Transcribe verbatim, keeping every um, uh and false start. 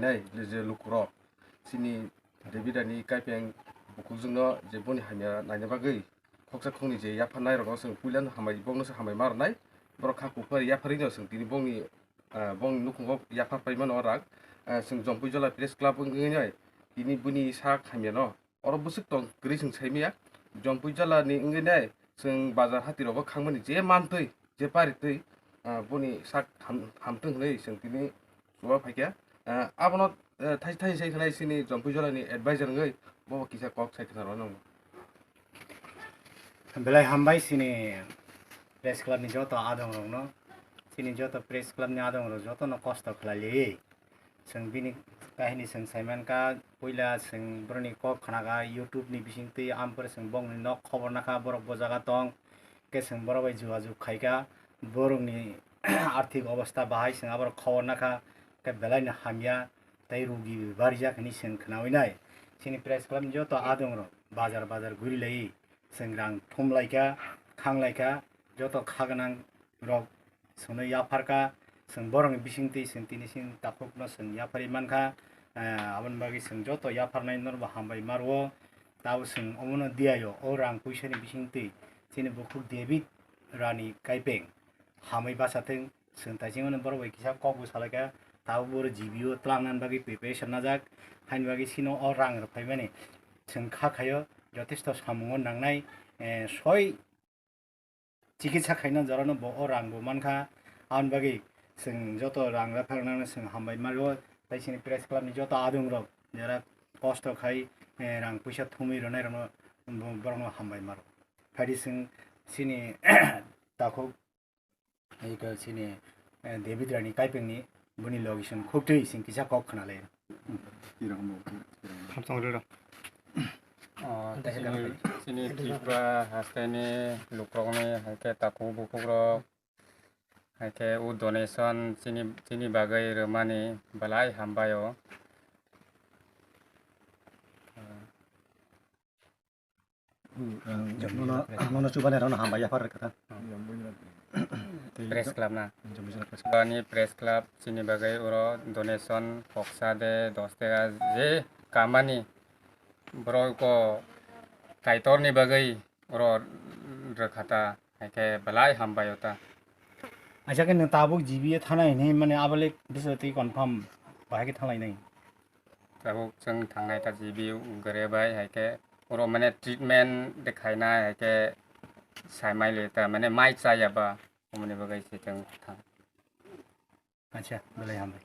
nai je lukurok chini David Rani Kaipeng bukhukjwkno je boni hamya naina bagwi khoksa khokni je yapharnai rogo chwng puilano hambai, bongno se hambai ma rwnai. Borok kha kuphar yapharwino chwng tini bongni, ah, bongni nukhungo yaphar pai mano rak. Ah, chwng Jompui Jola Press Club wngwi nai tini boni sak hamyano oro bwswk tong kwrwi chwng saimaya. Jompui Jola ni wngwi nai chwng bazar hati rogo khangmani je mantwi je paritwi, ah, boni sak ham-, hamtwng hwnwi chwng tini chuba phaikha. Ah, abono, eh, thai-, thai sai khwnai chini Jompui Jola ni advisor wngwi bo kisa kok sai khna rw nang. Belai hambai chini press club ni joto adong rokno. Chini joto press club ni adong rok joto no kosto khlai li. Chwng bini kahini chwng sai mankha, puila chwng boroni kok khna kha YouTube ni bisingtwi, ampore chwng bongni nok khobor nakha, borok bo jaga tong, khe chwng borok bai jogajog khai kha, borokni arthik obostha bahai chwng aborok khobor nakha, khe belai no hamya tei rugi barijak hinwi chwng khnaui nai. Chini press club ni joto adong rok bazar bazar guri lai, chwng rang thum lai kha, khang lai kha, joto kha gwnang rok chwngno yapharkha, chwng borokni bisingtwi chwng tini chini takhukno chwng yapharwi mankha. Eh, aboni bagwi chwng joto yapharnai norokbo hambai ma rwo. Tabuk chwng omono diyaio, o rang puisani bisingtwi chini bukhuk David Rani Kaipeng hamwi bachathwng. Chwng taisingmani borok bai kisa kokbo salaikha, tabuk bo G B o twlangnani bagwi preparation najak, haini bagwi chini o rang rwphaimani chwng kha khaio, jotesto samungo nangnai, eh, soi chikitsa khaina jorano bo o rang bo mankha. Aboni bagwi chwng joto rang rwpharnano chwng hambai ma rwo, tei chini press club ni joto adong rok jera kosto khai, eh, rang puisa thumwi rwnai rokno bo-, borokno hambai ma rwo. Phaidi chwng chini takhuk eko chini, eh, David Rani Kaipengni boni logi chwng khuktwi chwng kisa kok khna lai. Hamsong rwrw. Oh, chini, chini Tripura hastaini lukrokni hai khe takhuk bukhukrok hai khe o donation chini, chini bagwi rwmani belai hambai o. Nono, nono chubani rano hambai yaphar kha. Press club na. Ani press club chini bagwi oro donation koksa de dos teka je kamani borok ko Kaitorni bagwi oro rwkha ta, hai khe belai hambai o ta. Acha khe nwng tabuk G B o thanai hinwi mani abole biswtwi confirm bahai khe thanglai nai. Tabuk chwng thangnai ta G B o gre bai, hai khe oro mane treatment de khainai, hai khe sai mai le ta mane mai chaya ba, omoni bagwi se chwng thang. Acha, belai hambai.